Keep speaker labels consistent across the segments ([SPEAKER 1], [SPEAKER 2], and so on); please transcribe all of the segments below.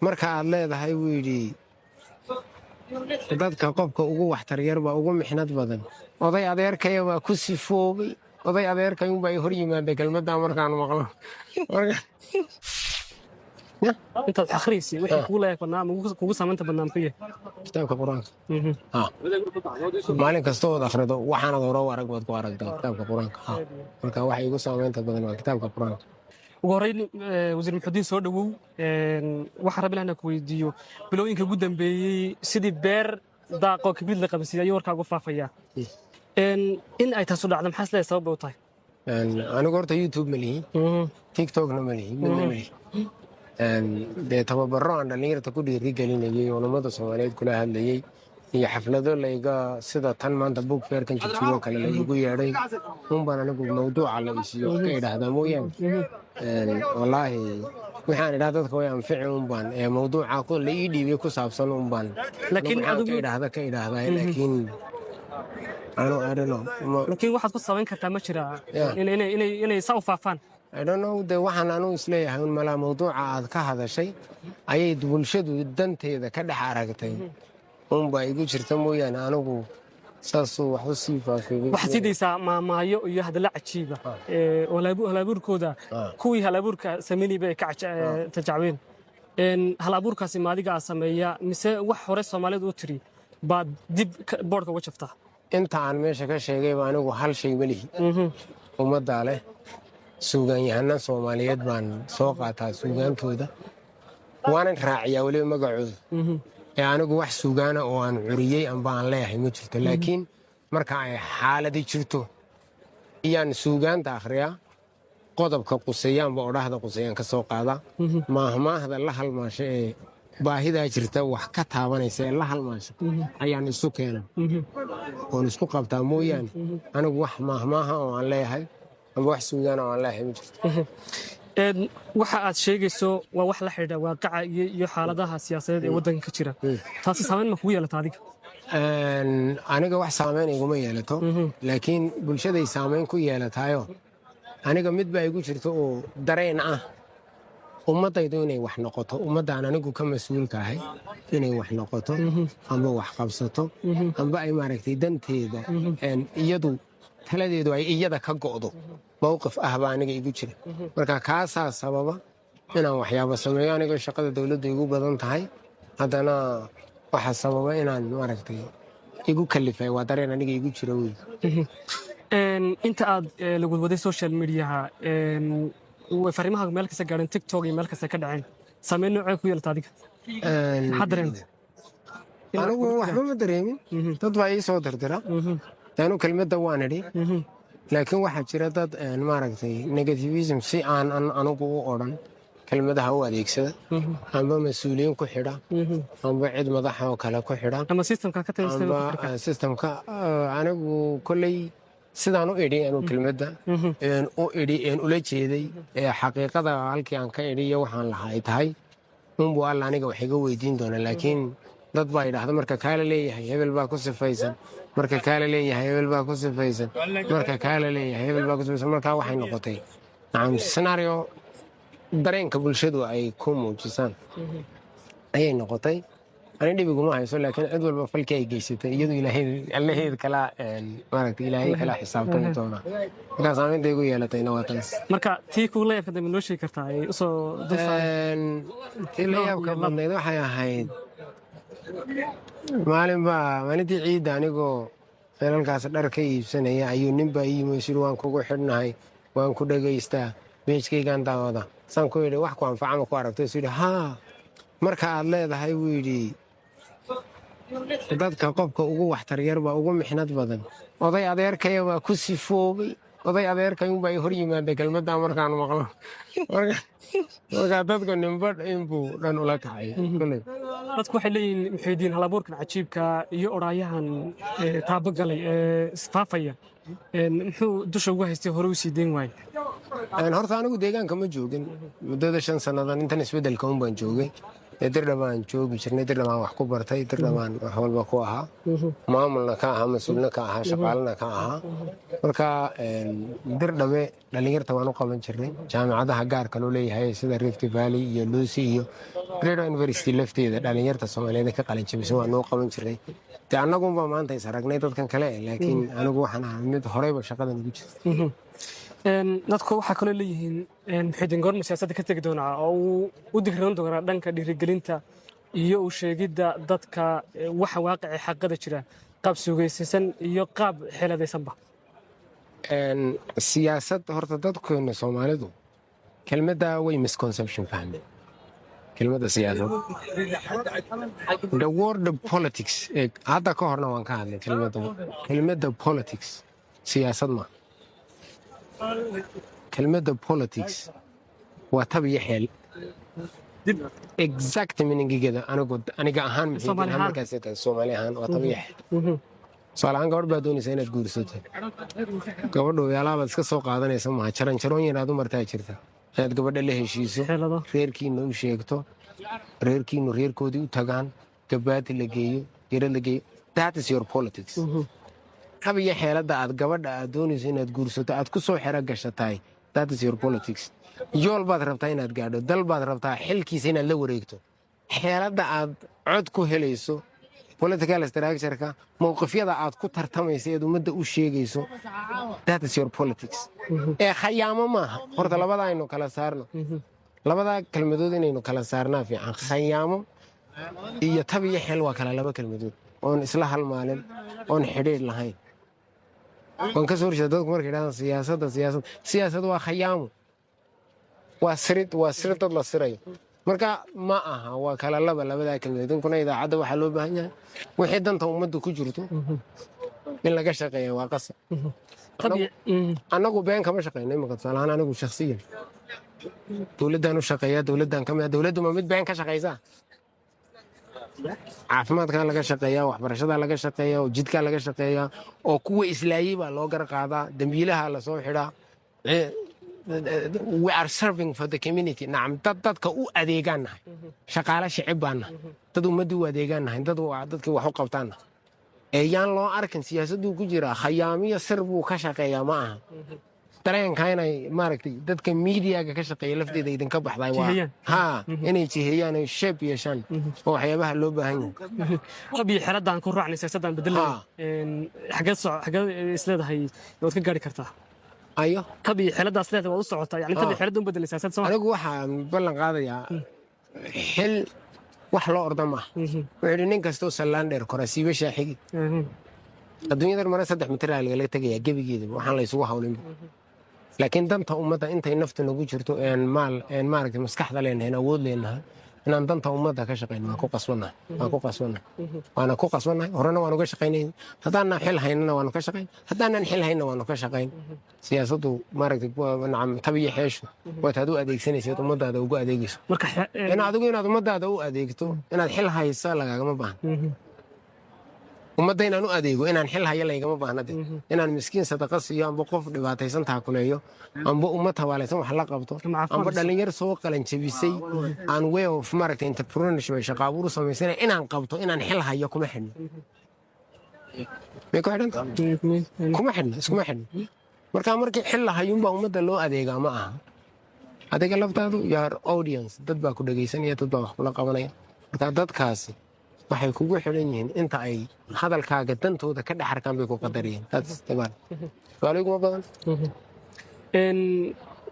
[SPEAKER 1] Marka aad leedahay, buu yidhi, dadka qofka ugu waxtaryar baa ugu mixnad badan. Oday adeerkaya baa ku sifoobay. Oday adeerkayunbaa i hor yimaada kelmaddaa markaan maqlo.
[SPEAKER 2] Intaad wax akhriyaysay, wixii kugu layaab badnaa ama kugu saamaynta badnaa muxuu yahay?
[SPEAKER 1] Kitaabka Qur-aanka. Maalin kasta ood akhrido, waxaanad hore u arag baad ku aragtaa kitaabka Qur-aanka. Marka waxa igu saamaynta badan waa kitaabka Qur-aanka.
[SPEAKER 2] Ugu horreyn, Wasiir Muxudiin, soo dhowow. Waxaan rabi lahaa inaan ku weydiiyo, bilooyinka ugu dambeeyey sidii beer daaqoo kabiid la qabasiiyey ayuu warkaagu faafayaa. In ay taasu dhacdo, maxaa isleeyahay sabab bay u tahay?
[SPEAKER 1] Anigu horta YouTube ma lihi, TikTokna ma lihi, midna ma lihi. Dee tababaro aan dhallinyarta ku dhiiri gelinayey oo ummada Soomaaliyeed kula hadlayey iyo xaflado layga sida tan maanta book fairkan Jigjigo kale la igu yeedhay un baan anigu mawduuca la isiyo ka idhaahdaa mooyaane. Wallaahi, waxaan idhaha dadka way anfici un baan ee mawduuca la ii dhiibay ku saabsan un baan
[SPEAKER 2] Laakiin
[SPEAKER 1] waxaan ka
[SPEAKER 2] adigu
[SPEAKER 1] idhaahda ka idhaahdaa, laakiin anu I don't know.
[SPEAKER 2] Laakiin waxaad ku samayn kartaa ma jiraa inay saa u faafaan?
[SPEAKER 1] I don't know. De waxaan anu isleeyahay un malaa mawduuca aad ka hadashay ayay bulshadu danteeda ka dhex aragtay unbaa igu jirta mooyaane, anigu saasuu wax u sii faafay.
[SPEAKER 2] Waxaad sii daysaa maamaayo iyo hadallo cajiiba oo halabuurkooda kuwii halabuurka samaynayba ay ka tajacbeen. Hal abuurkaasi maadiga aa sameeya mise wax hore Soomaalidu u tiri baad dib boodhka uga jaftaa?
[SPEAKER 1] Inta aan meesha ka sheegayba anigu hal shay ma lihi, ummaddaa leh. Suugaanyahana Soomaaliyeed baan soo qaataa suugaantooda, waanan raaciyaa weliba magacooda. Ee anigu wax suugaana oo aan curiyey amba aan leeyahay ma jirto, laakiin marka ay xaaladi jirto iyaan suugaanta akhriyaa, qodobka quseeyaanba odhahda quseeyaan ka soo qaadaa, maahmaahda la halmaasha ee baahidaa jirta wax ka taabanaysa ee la halmaasha ayaan isu keena oon isku qabtaa mooyaane, anigu wax maahmaaha oo aan leeyahay amba wax suugaana oo aan leeyahay ma jirto.
[SPEAKER 2] Waxa aad sheegayso waa wax la xidhiidha waaqaca iyo xaaladaha siyaasadeed ee waddanka ka jira. Taasi saameyn ma kugu yeelata adiga?
[SPEAKER 1] Aniga wax saameyn iguma yeelato, laakiin bulshaday saameyn ku yeelataayo. Aniga mid baa igu jirto oo dareen ah ummaddaydu inay wax noqoto, ummaddaan anigu ka mas-uulka ahay inay wax noqoto amba wax qabsato amba ay maaragtay danteeda iyadu taladeedu ay iyada ka go'do, mowqif ah baa aniga igu jira. Marka kaasaa sababa inaan waxyaabo sameeyo. Anigoo shaqada dowladda igu badan tahay, haddana waxaa sababa inaan maaragtay igu kalifay waa dareen aniga igu jira wey.
[SPEAKER 2] Inta aad lagu waday social mediaha, fariimaha meel kasta gaadheen, TikTok iyo meel kasta ka dhaceen, saameyn noocee ku yeelata adiga? Maxaad dareentay?
[SPEAKER 1] Anigu waxba ma dareemin. Dad baa ii soo dirdira, anu kelmadda waan idhi, laakiin waxaa jira dad maaragtay negativism si aan anigu u odhan kelmadaha u adeegsada, amba mas-uuliyiin ku xidha, amba cid madaxa oo kale ku xidha.
[SPEAKER 2] Ama systemka ka tirsan.
[SPEAKER 1] Amba systemka. Anigu kolley sidaan u idhi, anu kelmadda u idhi een ula jeeday ee xaqiiqada halkii aan ka idhi iyo waxaan lahaa ay tahay unbuu Alla aniga wax iga weydiin doona. Laakiin dad baa yidhaahda, marka kaala leeyahay hebel baa ku sifaysan, marka kaala leeyahay hebel baa ku sifaysan, marka kaala leeyahay hebel baa ku sifaysan. Markaa waxay noqotay, nacam, scenario dareenka bulshadu ay ku muujisaan ayay noqotay. Ani dhib iguma hayso, laakiin cid walba falkii ay geysatay iyadu Ilaahay Allaheed kala maaragtay, Ilaahay kala xisaabtami doona. Markaa saameynta igu yeelatayna waa taas.
[SPEAKER 2] Marka tii kugu la yaabka dambe noo sheegi kartaa ay usoo dul saareen?
[SPEAKER 1] Tii la yaabka badnayd waxay ahayd maalin baa, maalintii ciidda, anigoo meelalkaas dhar ka iibsanaya ayuu nin baa ii yimi, yiri, "Waan kugu xidhnahay, waan ku dhegaystaa, page-kaygaan daawada." Saan ku yidhi, "Wax ku anfaca ma ku aragto?" Isu yidhi, "Haa, marka aad leedahay," buu yidhi, "dadka qofka ugu waxtaryar baa ugu mixnad badan." Oday adeerkaya baa ku sifoobay. Oday adeerkayunbaa i hor yimaada kelmaddaa markaan maqlo. Markaa dadku ninba inbuu dhan ula kacay koley.
[SPEAKER 2] Dadku waxay leeyihiin, Muxiidiin, halabuurkan cajiibka iyo odhaayahan taabagalay ee isfaafaya, muxuu dusha ugu haystay, hore u sii deyn waayey?
[SPEAKER 1] Horta anigu deegaanka ma joogin muddada 5 sannadan. Intan isbeddelka un baan joogay. Dee Dirdhabaan joogi jirnay, Dirdhabaan wax ku bartay, Dirdhabaan wax walba ku ahaa, maamulna ka ahaa, mas-uulna ka ahaa, shaqaalena ka ahaa. Marka Dirdhabe dhalinyarta waan u qaban jirnay. Jaamicadaha gaarka loo leeyahay sida Rift Valley iyo Lucy iyo Greater University lafteeda dhalinyarta Soomaaliyeed ka qalin jabisay waan noo qaban jirnay. Dee annagunba maanta is aragnay dadkan kale, laakiin anigu waxaan ahaa mid horeyba shaqadan ugu jirta.
[SPEAKER 2] Dadku waxaa kaloo leeyihiin, Muxidiin goormu siyaasadda ka tegi doonaa oo uu u digran doonaa dhanka dhiirigelinta iyo u sheegidda dadka waxa waaqici xaqada jira, qaab suugaysisan iyo qaab xeeladaysanba?
[SPEAKER 1] Siyaasad horta dadkeena Soomaalidu kelmadda way misconception fahmeen. Kelmadda siyaasad, the word politics, hadda ka horna waan ka hadlay kelmadda politics. Siyaasad ma kelmadda politics, waa tab iyo xeel. Exact meaningigeeda anigu, aniga ahaan,
[SPEAKER 2] Soomaali ahaan.
[SPEAKER 1] Markaas tahay Soomaali ahaan, waa tab iyo xeel. Tusaale ahaan, gabadh baa doonaysa inaad guursato. Gabadhu yaalaabaad iska soo qaadanaysa maha, jaranjarooyin aad u martaa jirta inaad gabadha la heshiiso,
[SPEAKER 2] xeelado,
[SPEAKER 1] reerkiina u sheegto, reerkiinu reerkoodii u tagaan, gabaati la geeyo, gerad la geeyo. That is your politics. Hab iyo xeeladda aad gabadha aad doonayso inaad guursato aad ku soo xero gashatahay, that is your politics. Yool baad rabtaa inaad gaadho, dal baad rabtaa xilkiisa inaad la wareegto. Xeeladda aad cod ku helayso, political structure-ka, mowqifyada aad ku tartamayso eed ummadda u sheegayso, that is your politics. Ee khayaamo maaha. Horta labada aynu kala saarno, labadaa kelmadood inaynu kala saarnaa fiican. Khayaamo iyo tab iyo xeel waa kala laba kelmadood oon isla hal maalin oon xidhiidh lahayn. Waan ka soo horjeeda dadku markay yidhahdaan siyaasadda, siyaasad, siyaasad waa khayaamo, waa sirid, waa sir dad la sirayo. Marka ma aha, waa kala laba labadaa kelmadood. Idinkuna idaacadda waxaa loo baahan yahay wixii danta ummadda ku jirto in laga shaqeeya, waa qasab. Annagu been kama shaqeyno. Imika tusaale ahaan, anigu shakhsiyan dowladdan u shaqeeya, dowladdan kamid. Dowladdu ma mid been ka shaqeysaa? Caafimaadkaa laga shaqeeyaa, waxbarashadaa laga shaqeeyaa, oo jidkaa laga shaqeeyaa, oo kuwa islaayey baa loo gar qaadaa, dembiilaha lasoo xidhaa. We are serving for the community. Nacam, dad dadka u adeegaan nahay, shaqaale shicib baan nahay, dad ummadda u adeegaan nahay, dad dadkii wax u qabtaan nahay. Ee yaan loo arkin siyaasadduu ku jiraa, khayaamiyo sir buu ka shaqeeyaa. Ma aha. Dareenka inay maaragtay dadka miidiyaga ka shaqeeya lafteeda idinka baxday waa ha inay jiheeyaan, ay shape yeeshaan oo waxyaabaha loo baahan yahay.
[SPEAKER 2] Tab iyo xeeladaan ku raacnay siyaasaddan bedelay, xageed soco, xageed isleedahay waad ka gaari kartaa?
[SPEAKER 1] Ayo.
[SPEAKER 2] Tab iyo xeeladaas leedahay waad u socotaa, yani tab iyo xeeladda u bedelay siyaasadda soo.
[SPEAKER 1] Anigu waxaan ballan qaadayaa, xil wax loo orda maaha. Wuxuu yidhi nin kastoo sallaan dheer kora siiba shaaxigi. Adduunyadan mare 3 mitir aa lagala tegayaa gebigeedaba, waxaan la isugu hawlinba. Laakiin danta ummadda intay naftu nagu jirto een maal een maaragtay maskaxda leenahay, awood leenahay inaan danta ummadda ka shaqeyno, waan ku qasbannahay, waan ku qasbannahay, waana ku qasbannahay. Horena waan uga shaqaynay. Haddaanaan xil haynana waanu ka shaqayn, haddaanan xil hayna waanu ka shaqayn. Siyaasaddu maaragtay, nacam, tab iyo xeeshu waad u adeegsanaysaad ummadaada ugu adeegayso.
[SPEAKER 2] Marka
[SPEAKER 1] in adigu inaad ummadaada u adeegto, inaad xil haysa lagaagama baahna. Ummadda inaan u adeego, inaan xil hayo laygama baahna. De inaan miskiin sadaqa siiyo, amba qof dhibaataysan taakuleeyo, amba ummad tabaalaysan wax la qabto, amba dhalinyar soo qalan jabisay aan way of maaragtay entrepreneurship ay shaqa abuur u samaysana inaan qabto, inaan xil hayo kuma xidhno. May ku xidhanta? Kuma xidhno, iskuma xidhno. Marka markii xil la hayuunbaa ummadda loo adeegaa ma aha. Adiga laftaadu your audience, dad baa ku dhegaysanaya, dad baa wax kula qabanaya. Marka dadkaasi waxay kugu xidhan yihiin inta ay hadalkaaga dantooda ka dhex arkaan bay ku qadariyeen. Su'aalo iguma badan.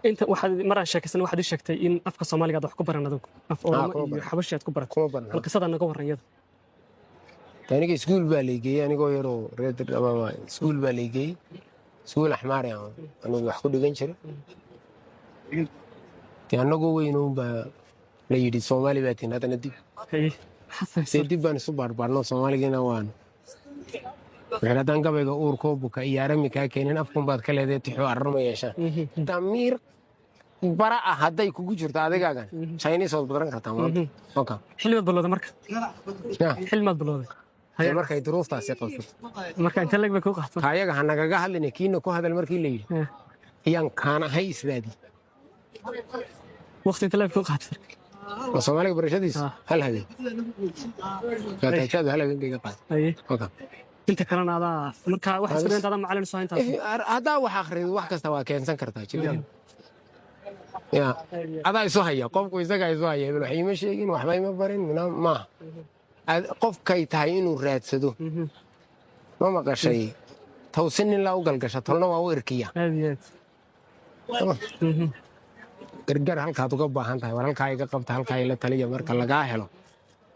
[SPEAKER 2] Inta waxaad maraan sheekaysan, waxaad ii sheegtay in afka Soomaaliga aad wax ku baran, adigu af Oromo
[SPEAKER 1] kuma
[SPEAKER 2] iyo
[SPEAKER 1] baran.
[SPEAKER 2] Xabashi aad ku baratay.
[SPEAKER 1] Kuma badna.
[SPEAKER 2] Bal qisadaa naga warran iyada.
[SPEAKER 1] Aniga iskuul baa laygeeyey anigoo yaroo reer Dirdhababa. Iskuul baa laygeeyey, iskuul Axmaari ah anigu wax ku dhigan jiray. Dee annagoo weynoon baa la yidhi Soomaali baa tihin haddana dib.
[SPEAKER 2] Haye, maxaad samaysay?
[SPEAKER 1] Dee dib baan isu baarbaarno, Soomaaligiina waan wuxuu haddaan gabayga uurkoo buka iyo arami kaa keenin, afkun baad ka leedahay tixuu ararma yeeshaan. Damiir bara ah hadday kugu jirto adigaagan, Chinese waad baran kartaa maanta. Okay.
[SPEAKER 2] Xilli baad bilowday marka?
[SPEAKER 1] Ya.
[SPEAKER 2] Xilli maad bilowday?
[SPEAKER 1] Dee markay duruuftaasi qabsato.
[SPEAKER 2] Marka intee leeg bay kuu qaatay?
[SPEAKER 1] Kaayaga ha nagaga hadlina, kiina ku hadal markii la yidhi ayaan kaan ahay israadi.
[SPEAKER 2] Waqti intee leeg kuu qaatay?
[SPEAKER 1] Waa Soomaaliga barashadiisa.
[SPEAKER 2] Ah.
[SPEAKER 1] Hal habeen faataxadu hal habeen bay iga qaaday. Okay.
[SPEAKER 2] Inta kalena adaa marka wax isku dayanta adaa macalin soo intaas.
[SPEAKER 1] Haddaa wax akhrido, wax kasta waa keensan kartaa jibyaal ya adaa isu haya. Qofku isagaa isu haya. Hebel wax iima sheegin, waxba ima barin, maaha. Qofkay tahay inuu raadsado. Ma maqashay tawsi nin laa u galgasha, tolna waa u irkiya?
[SPEAKER 2] Aad iyo aad.
[SPEAKER 1] Gargar halkaad uga baahan tahay, war halkaa iga qabta, halkaa ila taliya, marka lagaa helo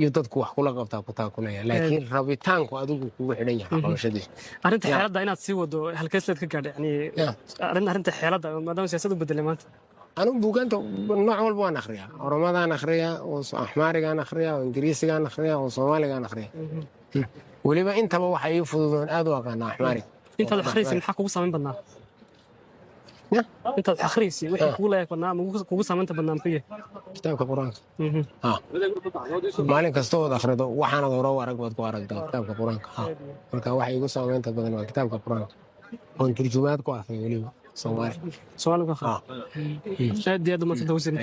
[SPEAKER 1] iyo dadku wax kula qabtaa ku taakulaya, laakiin rabitaanku adigu kugu xidhan yahay qabashadiisa.
[SPEAKER 2] Arrinta xeeladda inaad sii wado, halkee sleed ka gaadhay yani? Arrinta xeeladda, maadaama siyaasad u bedelay maanta.
[SPEAKER 1] Anigu buugaanta nooc walba waan akhriyaa. Oromadaan akhriyaa, oo Axmaarigaan akhriyaa, oo Ingiriisigaan akhriyaa, oo Soomaaligaan akhriyaa. Weliba intaba waxa ii fududoon aad u aqaana Axmaariga.
[SPEAKER 2] Intaad wax akhriyeysay, maxaa kugu saameyn badnaa?
[SPEAKER 1] Ya.
[SPEAKER 2] Intaad wax akhriyeysay, wixii kugu layaab badnaa ama kugu saameynta badnaa muxuu yahay?
[SPEAKER 1] Kitaabka Qur-aanka. Ha, maalin kasta ood akhrido, waxaanad hore u arag baad ku aragtaa kitaabka Qur-aanka. Ha, marka waxa iigu saameynta badan waa kitaabka Qur-aanka oon turjumaad ku akhriyo, weliba Soomaali.
[SPEAKER 2] Soomaali ku akhri. Aad iyo aad u mahadsanta, wasiir.